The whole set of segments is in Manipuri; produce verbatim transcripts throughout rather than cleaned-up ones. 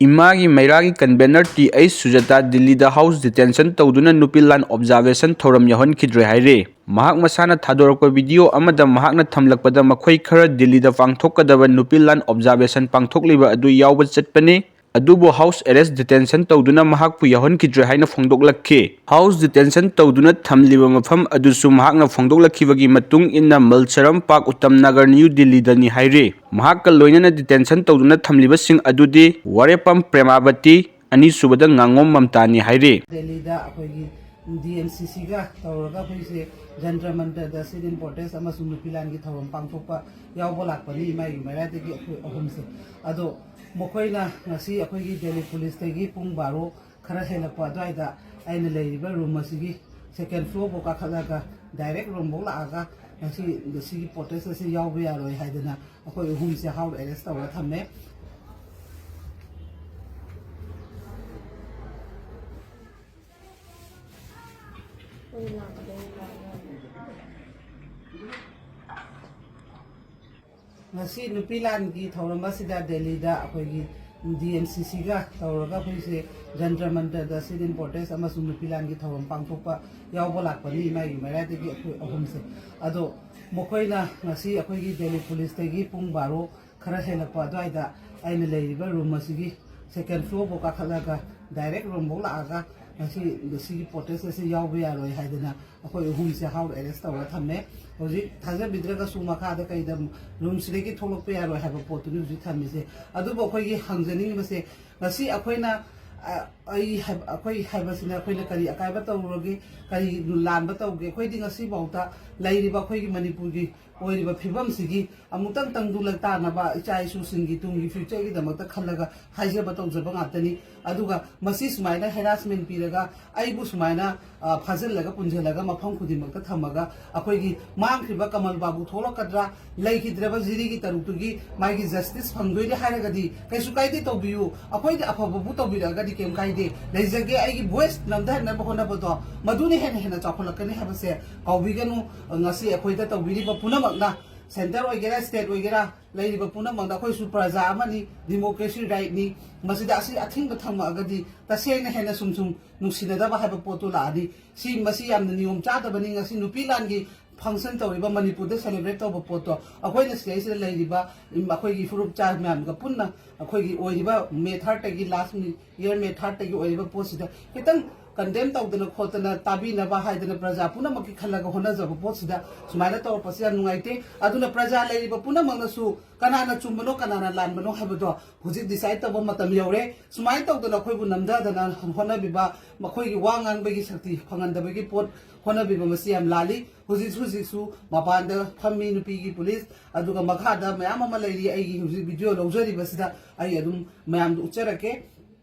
ꯏꯃꯥꯒꯤ ꯃꯩꯔꯥꯒꯤ convener ꯇꯤ ꯑꯩꯆ ꯁꯨꯖꯥꯇꯥ ꯗꯤꯜꯂꯤꯗ house detention ꯇꯧꯗꯨꯅ ꯅꯨꯄꯤ ꯂꯥꯟ observation ꯊꯧꯔꯝ ꯌꯥꯎꯍꯟꯈꯤꯗ꯭ꯔꯦ ꯍꯥꯏꯔꯦ꯫ ꯃꯍꯥꯛ ꯃꯁꯥꯅ ꯊꯥꯗꯣꯔꯛꯄ video ꯑꯃꯗ ꯃꯍꯥꯛꯅ ꯊꯝꯂꯛꯄꯗ ꯃꯈꯣꯏ ꯈꯔ ꯗꯤꯜꯂꯤꯗ ꯄꯥꯡꯊꯣꯛꯀꯗꯕ ꯅꯨꯄꯤ ꯂꯥꯟ observation ꯄꯥꯡꯊꯣꯛꯂꯤꯕ ꯑꯗꯨ ꯌꯥꯎꯕ ꯆꯠꯄꯅꯤ꯫ ꯑꯗꯨꯕꯨ house arrest detention ꯇꯧꯗꯨꯅ ꯃꯍꯥꯛꯄꯨ ꯌꯥꯎꯍꯟꯈꯤꯗ꯭ꯔꯦ ꯍꯥꯏꯅ ꯐꯣꯡꯗꯣꯛꯂꯛꯈꯤ꯫ House detention ꯇꯧꯗꯨꯅ ꯊꯝꯂꯤꯕ ꯃꯐꯝ ꯑꯗꯨꯁꯨ ꯃꯍꯥꯛꯅ ꯐꯣꯡꯗꯣꯛꯂꯛꯈꯤꯕꯒꯤ ꯃꯇꯨꯡ ꯏꯟꯅ ꯃꯜꯁꯔꯝ ꯄꯥꯛ ꯎꯇꯝ ꯅꯒꯔ, ꯅ꯭ꯌꯨ ꯗꯤꯜꯂꯤꯗꯅꯤ ꯍꯥꯏꯔꯤ꯫ ꯃꯍꯥꯛꯀ ꯂꯣꯏꯅꯅ detention ꯇꯧꯗꯨꯅ ꯊꯝꯂꯤꯕꯁꯤꯡ ꯑꯗꯨꯗꯤ ꯋꯥꯔꯦꯄꯝ ꯄ꯭ꯔꯦꯃꯥꯕꯇꯤ, ꯑꯅꯤꯁꯨꯕꯗ ꯉꯥꯉꯣꯝ ꯃꯝꯇꯥꯅꯤ ꯍꯥꯏꯔꯤ꯫ ꯗꯦꯜꯂꯤꯗ ꯑꯩꯈꯣꯏꯒꯤ ꯗꯤ ꯑꯦꯝ ꯁꯤ ꯁꯤꯒ ꯇꯧꯔꯒ ꯑꯩꯈꯣꯏꯁꯦ ꯖꯟꯇ꯭ꯔ ꯃꯟꯇ꯭ꯔꯗ sit-in protest ꯑꯃꯁꯨꯡ ꯅꯨꯄꯤ ꯂꯥꯟꯒꯤ ꯊꯧꯔꯝ ꯄꯥꯡꯊꯣꯛꯄ ꯌꯥꯎꯕ ꯂꯥꯛꯄꯅꯤ, ꯏꯃꯥꯒꯤ ꯃꯩꯔꯥꯗꯒꯤ ꯑꯩꯈꯣꯏ ꯑꯍꯨꯝꯁꯦ꯫ ꯑꯗꯣ ꯃꯈꯣꯏꯅ ꯉꯁꯤ ꯑꯩꯈꯣꯏꯒꯤ ꯗꯦꯜꯂꯤ ꯄꯨꯂꯤꯁꯇꯒꯤ ꯄꯨꯡ ꯕꯥꯔꯣ ꯈꯔ ꯍꯦꯜꯂꯛꯄ ꯑꯗꯨꯋꯥꯏꯗ ꯑꯩꯅ ꯂꯩꯔꯤꯕ ꯔꯨꯝ ꯑꯁꯤꯒꯤ second floor ꯐꯥꯎ ꯀꯥꯈꯠꯂꯒ direct ꯔꯨꯝꯐꯥꯎ ꯂꯥꯛꯑꯒ ꯉꯁꯤ ꯁꯤꯒꯤ protest ꯑꯁꯤ ꯌꯥꯎꯕ ꯌꯥꯔꯣꯏ ꯍꯥꯏꯗꯅ ꯑꯩꯈꯣꯏ ꯑꯍꯨꯝꯁꯦ house arrest ꯇꯧꯔ ꯊꯝꯃꯦ꯫ ꯉꯁꯤ ꯅꯨꯄꯤ ꯂꯥꯟꯒꯤ ꯊꯧꯔꯝ ꯑꯁꯤꯗ ꯗꯦꯜꯂꯤꯗ ꯑꯩꯈꯣꯏꯒꯤ ꯗꯤ ꯑꯦꯝ ꯁꯤ ꯁꯤꯒ ꯇꯧꯔꯒ ꯑꯩꯈꯣꯏꯁꯦ ꯖꯟꯇ꯭ꯔ ꯃꯟꯇ꯭ꯔꯗ sit-in protest ꯑꯃꯁꯨꯡ ꯅꯨꯄꯤ ꯂꯥꯟꯒꯤ ꯊꯧꯔꯝ ꯄꯥꯡꯊꯣꯛꯄ ꯌꯥꯎꯕ ꯂꯥꯛꯄꯅꯤ, ꯏꯃꯥꯒꯤ ꯃꯩꯔꯥꯗꯒꯤ ꯑꯩꯈꯣꯏ ꯑꯍꯨꯝꯁꯦ꯫ ꯑꯗꯣ ꯃꯈꯣꯏꯅ ꯉꯁꯤ ꯑꯩꯈꯣꯏꯒꯤ ꯗꯦꯜꯂꯤ ꯄꯨꯂꯤꯁꯇꯒꯤ ꯄꯨꯡ ꯕꯥꯔꯣ ꯈꯔ ꯍꯦꯜꯂꯛꯄ ꯑꯗꯨꯋꯥꯏꯗ ꯑꯩꯅ ꯂꯩꯔꯤꯕ ꯔꯨꯝ ꯑꯁꯤꯒꯤ second floor ꯐꯥꯎ ꯀꯥꯈꯠꯂꯒ direct ꯔꯨꯝꯐꯥꯎ ꯂꯥꯛꯑꯒ ꯉꯁꯤ ꯁꯤꯒꯤ protest ꯑꯁꯤ ꯌꯥꯎꯕ ꯌꯥꯔꯣꯏ ꯍꯥꯏꯗꯅ ꯑꯩꯈꯣꯏ ꯑꯍꯨꯝꯁꯦ house arrest ꯇꯧꯔ ꯊꯝꯃꯦ꯫ ꯍꯧꯖꯤꯛ ꯊꯥꯖꯕꯤꯗ꯭ꯔꯒꯁꯨ ꯃꯈꯥꯗ ꯀꯩꯗ ꯔꯨꯝꯁꯤꯗꯒꯤ ꯊꯣꯛꯂꯛꯄ ꯌꯥꯔꯣꯏ ꯍꯥꯏꯕ ꯄꯣꯠꯇꯨꯅꯤ ꯍꯧꯖꯤꯛ ꯊꯝꯃꯤꯁꯦ꯫ ꯑꯗꯨꯕꯨ ꯑꯩꯈꯣꯏꯒꯤ ꯍꯪꯖꯅꯤꯡꯉꯤꯕꯁꯦ, ꯉꯁꯤ ꯑꯩꯈꯣꯏꯅ, ꯑ, ꯑꯩ ꯍꯥꯏꯕ, ꯑꯩꯈꯣꯏ ꯍꯥꯏꯕꯁꯤꯅ ꯑꯩꯈꯣꯏꯅ ꯀꯔꯤ ꯑꯀꯥꯏꯕ ꯇꯧꯔꯨꯔꯒꯦ, ꯀꯔꯤ ꯂꯥꯟꯕ ꯇꯧꯒꯦ? ꯑꯩꯈꯣꯏꯗꯤ ꯉꯁꯤꯐꯥꯎꯗ ꯂꯩꯔꯤꯕ ꯑꯩꯈꯣꯏꯒꯤ ꯃꯅꯤꯄꯨꯔꯒꯤ ꯑꯣꯏꯔꯤꯕ ꯐꯤꯕꯝꯁꯤꯒꯤ ꯑꯃꯨꯛꯇꯪ ꯇꯪꯗꯨ ꯂꯩꯇꯥꯅꯕ ꯏꯆꯥ ꯏꯁꯨꯁꯤꯡꯒꯤ ꯇꯨꯡꯒꯤ future ꯒꯤꯗꯃꯛꯇ ꯈꯜꯂꯒ ꯍꯥꯏꯖꯕ ꯇꯧꯖꯕ ꯉꯥꯛꯇꯅꯤ꯫ ꯑꯗꯨꯒ ꯃꯁꯤ ꯁꯨꯃꯥꯏꯅ harassment ꯄꯤꯔꯒ ꯑꯩꯕꯨ ꯁꯨꯃꯥꯏꯅ, ꯑ, ꯐꯥꯖꯤꯜꯂꯒ ꯄꯨꯟꯁꯤꯜꯂꯒ ꯃꯐꯝ ꯈꯨꯗꯤꯡꯃꯛꯇ ꯊꯝꯃꯒ ꯑꯩꯈꯣꯏꯒꯤ ꯃꯥꯡꯈ꯭ꯔꯤꯕ ꯀꯃꯜ ꯕꯥꯕꯨ ꯊꯣꯛꯂꯛꯀꯗ꯭ꯔꯥ, ꯂꯩꯈꯤꯗ꯭ꯔꯕ ꯖꯤꯔꯤꯒꯤ ꯇꯔꯨꯛꯇꯨꯒꯤ ꯃꯥꯒꯤ justice ꯐꯪꯗꯣꯏꯅꯤ ꯍꯥꯏꯔꯒꯗꯤ ꯀꯩꯁꯨ ꯀꯥꯏꯗꯦ, ꯇꯧꯕꯤꯌꯨ꯫ ꯑꯩꯈꯣꯏꯗ ꯑꯐꯕꯕꯨ ꯇꯧꯕꯤꯔꯛꯑꯒꯗꯤ ꯀꯩꯝ ꯀꯥꯏꯗꯦ꯫ ꯂꯩꯖꯒꯦ, ꯑꯩꯒꯤ voice ꯅꯝꯊꯍꯟꯅꯕ ꯍꯣꯠꯅꯕꯗꯣ ꯃꯗꯨꯅ ꯍꯦꯟꯅ ꯍꯦꯟꯅ ꯆꯥꯎꯈꯠꯂꯛꯀꯅꯤ ꯍꯥꯏꯕꯁꯦ ꯀꯥꯎꯕꯤꯒꯅꯨ꯫ ꯉꯁꯤ ꯑꯩꯈꯣꯏꯗ ꯇꯧꯕꯤꯔꯤꯕ ꯄꯨꯝꯅꯃꯛꯅ ꯁꯦꯟꯇꯔ ꯑꯣꯏꯒꯦꯔꯥ, ꯁ꯭ꯇꯦꯠ ꯑꯣꯏꯒꯦꯔꯥ, ꯂꯩꯔꯤꯕ ꯄꯨꯝꯅꯃꯛꯇ ꯑꯩꯈꯣꯏꯁꯨ ꯄ꯭ꯔꯖꯥ ꯑꯃꯅꯤ, ꯗꯤꯃꯣꯀ꯭ꯔꯦꯁꯤ ꯔꯥꯏꯠꯅꯤ꯫ ꯃꯁꯤꯗ ꯑꯁꯤ ꯑꯊꯤꯡꯕ ꯊꯝꯃꯛꯑꯒꯗꯤ ꯇꯁꯦꯡꯅ ꯍꯦꯟꯅ ꯁꯨꯝ ꯁꯨꯝ ꯅꯨꯡꯁꯤꯅꯗꯕ ꯍꯥꯏꯕ ꯄꯣꯠꯇꯨ ꯂꯥꯛꯑꯅꯤ꯫ ꯁꯤ, ꯃꯁꯤ ꯌꯥꯝꯅ ꯅꯤꯌꯣꯝ ꯆꯥꯗꯕꯅꯤ꯫ ꯉꯁꯤ ꯅꯨꯄꯤ ꯂꯥꯟꯒꯤ ꯐꯪꯁꯟ ꯇꯧꯔꯤꯕ, ꯃꯅꯤꯄꯨꯔꯗ ꯁꯦꯂꯦꯕ꯭ꯔꯦꯠ ꯇꯧꯕ ꯄꯣꯠꯇꯣ, ꯑꯩꯈꯣꯏꯅ ꯁꯤꯗꯩꯁꯤꯗ ꯂꯩꯔꯤꯕ, ꯎꯝ, ꯑꯩꯈꯣꯏꯒꯤ ꯐꯨꯔꯨꯞ ꯆꯥ ꯃꯌꯥꯝꯒ ꯄꯨꯟꯅ ꯑꯩꯈꯣꯏꯒꯤ ꯑꯣꯏꯔꯤꯕ ꯃꯦ ꯊꯥꯔꯠꯇꯒꯤ, ꯂꯥꯁ ꯏꯌꯔ ꯃꯦ ꯊꯥꯔꯠꯇꯒꯤ ꯑꯣꯏꯔꯤꯕ ꯄꯣꯠꯁꯤꯗ ꯈꯤꯇꯪ ꯀꯟꯗꯦꯝ ꯇꯧꯗꯅ ꯈꯣꯠꯇꯅ, ꯇꯥꯕꯤꯅꯕ ꯍꯥꯏꯗꯅ ꯄ꯭ꯔꯖꯥ ꯄꯨꯝꯅꯃꯛꯀꯤ ꯈꯜꯂꯒ ꯍꯣꯠꯅꯖꯕ ꯄꯣꯠꯁꯤꯗ ꯁꯨꯃꯥꯏꯅ ꯇꯧꯔꯛꯄꯁꯤ ꯌꯥꯝ ꯅꯨꯡꯉꯥꯏꯇꯦ꯫ ꯑꯗꯨꯅ ꯄ꯭ꯔꯖꯥ ꯂꯩꯔꯤꯕ ꯄꯨꯝꯅꯃꯛꯅꯁꯨ ꯀꯅꯥꯅ ꯆꯨꯝꯕꯅꯣ, ꯀꯅꯥꯅ ꯂꯥꯟꯕꯅꯣ ꯍꯥꯏꯕꯗꯣ ꯍꯧꯖꯤꯛ ꯗꯤꯁꯥꯏꯠ ꯇꯧꯕ ꯃꯇꯝ ꯌꯧꯔꯦ꯫ ꯁꯨꯃꯥꯏꯅ ꯇꯧꯗꯅ ꯑꯩꯈꯣꯏꯕꯨ ꯅꯝꯊꯗꯅ ꯍꯣꯠꯅꯕꯤꯕ, ꯃꯈꯣꯏꯒꯤ ꯋꯥ ꯉꯥꯡꯕꯒꯤ ꯁꯛꯇꯤ ꯐꯪꯍꯟꯗꯕꯒꯤ ꯄꯣꯠ ꯍꯣꯠꯅꯕꯤꯕ ꯃꯁꯤ ꯌꯥꯝ ꯂꯥꯜꯂꯤ꯫ ꯍꯧꯖꯤꯛ ꯍꯧꯖꯤꯛꯁꯨ ꯃꯄꯥꯟꯗ ꯐꯝꯃꯤ ꯅꯨꯄꯤꯒꯤ ꯄꯨꯂꯤꯁ, ꯑꯗꯨꯒ ꯃꯈꯥꯗ ꯃꯌꯥꯝ ꯑꯃ ꯂꯩꯔꯤ꯫ ꯑꯩꯒꯤ ꯍꯧꯖꯤꯛ ꯚꯤꯗꯤꯑꯣ ꯂꯧꯖꯔꯤꯕꯁꯤꯗ ꯑꯩ ꯑꯗꯨꯝ ꯃꯌꯥꯝꯗ ꯎꯠꯆꯔꯛꯀꯦ꯫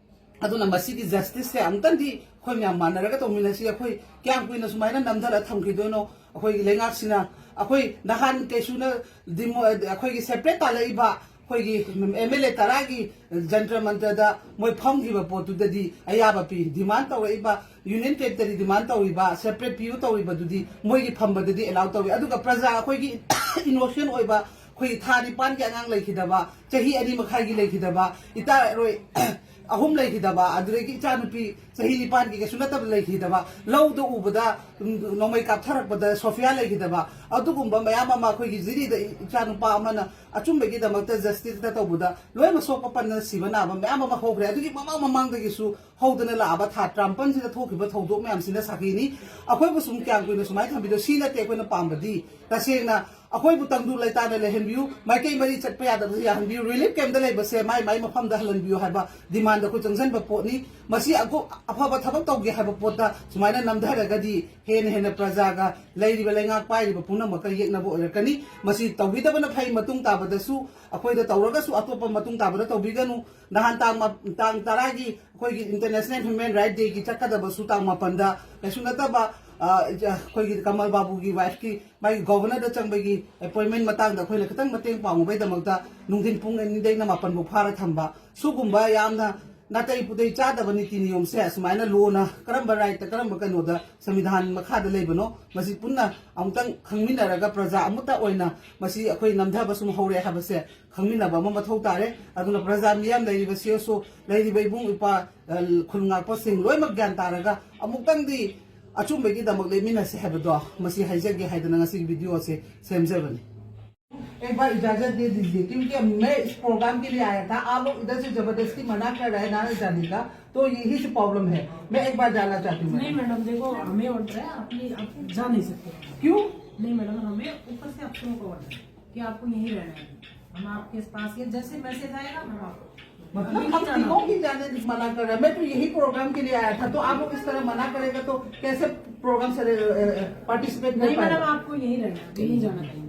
ꯑꯗꯨꯅ ꯃꯁꯤꯒꯤ ꯖꯁꯇꯤꯁꯁꯦ ꯑꯃꯨꯛꯇꯪꯗꯤ ꯑꯩꯈꯣꯏ ꯃꯌꯥꯝ ꯃꯥꯟꯅꯔꯒ ꯇꯧꯃꯤꯟꯅꯁꯤ꯫ ꯑꯩꯈꯣꯏ ꯀꯌꯥꯝ ꯀꯨꯏꯅ ꯁꯨꯃꯥꯏꯅ ꯅꯝꯊꯔ ꯊꯝꯈꯤꯗꯣꯏꯅꯣ? ꯑꯩꯈꯣꯏꯒꯤ ꯂꯩꯉꯥꯛꯁꯤꯅ, ꯑꯩꯈꯣꯏ ꯅꯍꯥꯟ ꯀꯩꯁꯨꯅ ꯗꯤꯃꯣ-, ꯑꯩꯈꯣꯏꯒꯤ ꯁꯦꯄꯔꯦꯠ ꯇꯥꯜꯂꯛꯏꯕ ꯑꯩꯈꯣꯏꯒꯤ ꯑꯦꯝ ꯑꯦꯜ ꯑꯦ ꯇꯔꯥꯒꯤ ꯖꯟꯇ꯭ꯔ ꯃꯟꯇ꯭ꯔꯗ ꯃꯣꯏ ꯐꯝꯈꯤꯕ ꯄꯣꯠꯇꯨꯗꯗꯤ ꯑꯌꯥꯕ ꯄꯤ꯫ ꯗꯤꯃꯥꯟ ꯇꯧꯔꯛꯏꯕ ꯌꯨꯅꯤꯌꯟ ꯇꯦꯔꯤꯇꯣꯔꯤ ꯗꯤꯃꯥꯟ ꯇꯧꯔꯤꯕ, ꯁꯦꯄꯔꯦꯠ ꯄꯤꯌꯨ ꯇꯧꯔꯤꯕꯗꯨꯗꯤ ꯃꯣꯏꯒꯤ ꯐꯝꯕꯗꯗꯤ ꯑꯦꯂꯥꯎ ꯇꯧꯏ꯫ ꯑꯗꯨꯒ ꯄ꯭ꯔꯖꯥ ꯑꯩꯈꯣꯏꯒꯤ ꯏꯅꯣꯁꯦꯟ ꯑꯣꯏꯕ, ꯑꯩꯈꯣꯏꯒꯤ ꯊꯥ ꯅꯤꯄꯥꯟꯒꯤ ꯑꯉꯥꯡ ꯂꯩꯈꯤꯗꯕ, ꯆꯍꯤ ꯑꯅꯤ ꯃꯈꯥꯏꯒꯤ ꯂꯩꯈꯤꯗꯕ, ꯏꯇꯥꯔꯣꯏ ꯑꯍꯨꯝ ꯂꯩꯈꯤꯗꯕ, ꯑꯗꯨꯗꯒꯤ ꯏꯆꯥꯅꯨꯄꯤ ꯆꯍꯤ ꯅꯤꯄꯥꯟꯒꯤ ꯀꯩꯁꯨ ꯅꯠꯇꯕ ꯂꯩꯈꯤꯗꯕ, ꯂꯧꯗ ꯎꯕꯗ, ꯎꯝ, ꯅꯣꯡꯃꯩ ꯀꯥꯞꯊꯔꯛꯄꯗ ꯁꯣꯐꯤꯌꯥ ꯂꯩꯈꯤꯗꯕ, ꯑꯗꯨꯒꯨꯝꯕ ꯃꯌꯥꯝ ꯑꯃ ꯑꯩꯈꯣꯏꯒꯤ ꯖꯤꯔꯤꯗ ꯏꯆꯥꯅꯨꯄꯥ ꯑꯃꯅ ꯑꯆꯨꯝꯕꯒꯤꯗꯃꯛꯇ ꯖꯁꯇꯤꯁꯇ ꯇꯧꯕꯗ ꯂꯣꯏꯅꯃꯛ ꯁꯣꯛꯄ ꯄꯟꯅ ꯁꯤꯕ ꯅꯥꯕ ꯃꯌꯥꯝ ꯑꯃ ꯍꯧꯈ꯭ꯔꯦ꯫ ꯑꯗꯨꯒꯤ ꯃꯃꯥꯡ ꯃꯃꯥꯡꯗꯒꯤꯁꯨ ꯍꯧꯗꯅ ꯂꯥꯛꯑꯕ ꯊꯥ ꯇꯔꯥꯃꯥꯄꯟꯁꯤꯗ ꯊꯣꯛꯈꯤꯕ ꯊꯧꯗꯣꯛ ꯃꯌꯥꯝꯁꯤꯅ ꯁꯥꯈꯤꯅꯤ꯫ ꯑꯩꯈꯣꯏꯕꯨ ꯁꯨꯝ ꯀꯌꯥꯝ ꯀꯨꯏꯅ ꯁꯨꯃꯥꯏꯅ ꯊꯝꯕꯤꯗꯣ? ꯁꯤ ꯅꯠꯇꯦ ꯑꯩꯈꯣꯏꯅ ꯄꯥꯝꯕꯗꯤ꯫ ꯇꯁꯦꯡꯅ ꯑꯩꯈꯣꯏꯕꯨ ꯇꯪꯗꯨ ꯂꯩꯇꯥꯅ ꯂꯩꯍꯟꯕꯤꯌꯨ, ꯃꯥꯏꯀꯩ ꯃꯔꯤ ꯆꯠꯄ ꯌꯥꯗꯕꯁꯦ ꯌꯥꯍꯟꯕꯤꯌꯨ, ꯔꯤꯂꯤꯐ ꯀꯦꯝꯞꯇ ꯂꯩꯕꯁꯦ ꯃꯥꯏ ꯃꯥꯏ ꯃꯐꯝꯗ ꯍꯜꯍꯟꯕꯤꯌꯨ ꯍꯥꯏꯕ ꯗꯤꯃꯥꯟꯗ ꯑꯩꯈꯣꯏ ꯆꯪꯁꯤꯟꯕ ꯄꯣꯠꯅꯤ꯫ ꯃꯁꯤ ꯑꯒꯨ-, ꯑꯐꯕ ꯊꯕꯛ ꯇꯧꯒꯦ ꯍꯥꯏꯕ ꯄꯣꯠꯇ ꯁꯨꯃꯥꯏꯅ ꯅꯝꯊꯔꯒꯗꯤ ꯍꯦꯟꯅ ꯍꯦꯟꯅ ꯄ꯭ꯔꯖꯥꯒ ꯂꯩꯔꯤꯕ ꯂꯩꯉꯥꯛ ꯄꯥꯏꯔꯤꯕ ꯄꯨꯝꯅꯃꯛꯀ ꯌꯦꯛꯅꯕ ꯑꯣꯏꯔꯛꯀꯅꯤ꯫ ꯃꯁꯤ ꯇꯧꯕꯤꯗꯕꯅ ꯐꯩ꯫ ꯃꯇꯨꯡ ꯇꯥꯕꯗꯁꯨ ꯑꯩꯈꯣꯏꯗ ꯇꯧꯔꯒꯁꯨ ꯑꯇꯣꯞꯄ ꯃꯇꯨꯡ ꯇꯥꯕꯗ ꯇꯧꯕꯤꯒꯅꯨ꯫ ꯅꯍꯥꯟ ꯇꯥꯡ ꯃꯥ-, ꯇꯥꯡ ꯇꯔꯥꯒꯤ ꯑꯩꯈꯣꯏꯒꯤ ꯏꯟꯇꯔꯅꯦꯁꯅꯦꯜ ꯍ꯭ꯌꯨꯃꯦꯟ ꯔꯥꯏꯠ ꯗꯦꯒꯤ ꯆꯠꯀꯗꯕꯁꯨ ꯇꯥꯡ ꯃꯥꯄꯟꯗ, ꯀꯩꯁꯨ ꯅꯠꯇꯕ, ꯑ, ꯑꯩꯈꯣꯏꯒꯤ ꯀꯃꯜ ꯕꯥꯕꯨꯒꯤ ꯋꯥꯏꯐꯀꯤ ꯃꯥꯒꯤ ꯒꯣꯚꯔꯅꯔꯗ ꯆꯪꯕꯒꯤ ꯑꯦꯄꯣꯏꯟꯃꯦꯟ ꯃꯇꯥꯡꯗ ꯑꯩꯈꯣꯏꯅ ꯈꯤꯇꯪ ꯃꯇꯦꯡ ꯄꯥꯡꯉꯨꯕꯩꯗꯃꯛꯇ ꯅꯨꯡꯊꯤꯟ ꯄꯨꯡ ꯑꯅꯤꯗꯩꯅ ꯃꯥꯄꯟ ꯐꯥꯎ ꯐꯥꯔ ꯊꯝꯕ, ꯁꯨꯒꯨꯝꯕ ꯌꯥꯝꯅ ꯅꯥꯇꯩ ꯄꯨꯇꯩ ꯆꯥꯗꯕ ꯅꯤꯇꯤ ꯅꯤꯌꯣꯝꯁꯦ ꯑꯁꯨꯃꯥꯏꯅ ꯂꯣꯅ ꯀꯔꯝꯕ ꯔꯥꯏꯠꯇ, ꯀꯔꯝꯕ ꯀꯩꯅꯣꯗ, ꯁꯪꯕꯤꯙꯥꯟ ꯃꯈꯥꯗ ꯂꯩꯕꯅꯣ, ꯃꯁꯤ ꯄꯨꯟꯅ ꯑꯃꯨꯛꯇꯪ ꯈꯪꯃꯤꯟꯅꯔꯒ ꯄ꯭ꯔꯖꯥ ꯑꯃꯠꯇ ꯑꯣꯏꯅ ꯃꯁꯤ ꯑꯩꯈꯣꯏ ꯅꯝꯊꯕ ꯁꯨꯝ ꯍꯧꯔꯦ ꯍꯥꯏꯕꯁꯦ ꯈꯪꯃꯤꯟꯅꯕ ꯑꯃ ꯃꯊꯧ ꯇꯥꯔꯦ꯫ ꯑꯗꯨꯅ ꯄ꯭ꯔꯖꯥ ꯃꯤꯌꯥꯝ, ꯂꯩꯔꯤꯕ ꯁꯤ ꯑꯣ ꯁꯣ, ꯂꯩꯔꯤꯕ ꯏꯕꯨꯡ ꯏꯄ꯭ꯋꯥ, ꯑ, ꯈꯨꯜ ꯉꯥꯛꯄꯁꯤꯡ ꯂꯣꯏꯅꯃꯛ ꯒ꯭ꯌꯥꯟ ꯇꯥꯔꯒ ꯑꯃꯨꯛꯇꯪꯗꯤ ꯑꯆꯨꯝꯕꯒꯤꯗꯃꯛ ꯂꯦꯞꯃꯤꯟꯅꯁꯤ ꯍꯥꯏꯕꯗꯣ ꯃꯁꯤ ꯍꯥꯏꯖꯒꯦ ꯍꯥꯏꯗꯅ ꯉꯁꯤꯒꯤ ꯚꯤꯗꯤꯑꯣ ꯑꯁꯦ ꯁꯦꯝꯖꯕꯅꯤ꯫ एक बार इजाजत दे दीजिए, क्योंकि अब मैं इस प्रोग्राम के लिए आया था, आप लोग इधर से जबरदस्ती मना कर रहे हैं ना जाने का, तो यही से प्रॉब्लम है। मैं एक बार जाना चाहती हूँ। नहीं मैडम, देखो, हमें ऑर्डर है, अपनी आप जा नहीं सकते। क्यों? नहीं मैडम, हमें ऊपर से आप लोगों को ऑर्डर है कि आपको यहीं रहना है। हम आपके पास ये जैसे मैसेज आएगा, हम आपको मतलब अभी हम नहीं जाना। तीनों ही जाने मना कर रहे हैं। मैं तो यही प्रोग्राम के लिए आया था, तो आप लोग इस तरह मना करेगा तो कैसे प्रोग्राम से पार्टिसिपेट नहीं नहीं मैडम, पाएगा? आपको यहीं रहना है, यहीं जाना कहीं,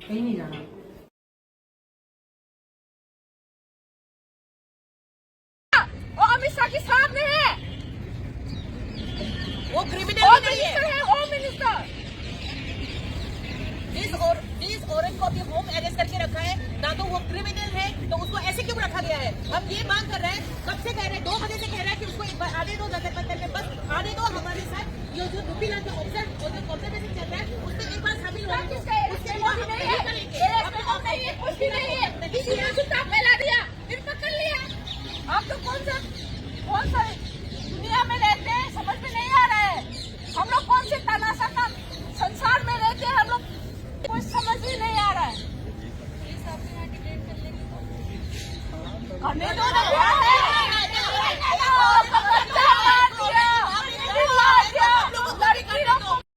कहीं नहीं जाना। वो अमित शाह के सामने है। वो क्रिमिनल और नहीं है। मिनिस्टर है, होम मिनिस्टर। जिस और जिस औरत को अभी होम अरेस्ट करके रखा है, ना तो वो क्रिमिनल है, तो उसको ऐसे क्यों रखा गया है? हम ये मांग कर रहे हैं, कब से कह रहे हैं, दो बजे से कह रहे हैं कि उसको एक बार आने दो नगर मंथन में, बस आने दो हमारे साथ। ये जो रूपीलाल का ऑब्जर्व, वो जो ऑब्जर्वेशन चल रहा है, उसमें एक बार शामिल होने दो। उसके बाद हम नहीं करेंगे। ये कुछ भी नहीं है। नहीं किया। चुपचाप फैला दिया। फिर पकड़ लिया। आप लोग कौन सा, कौन सा दुनिया में रहते हैं, समझ में नहीं आ रहा है। हम लोग कौन से तमाशा का संसार में रहते हैं, हम लोग कुछ समझ ही नहीं आ रहा है। करने दो ना, वो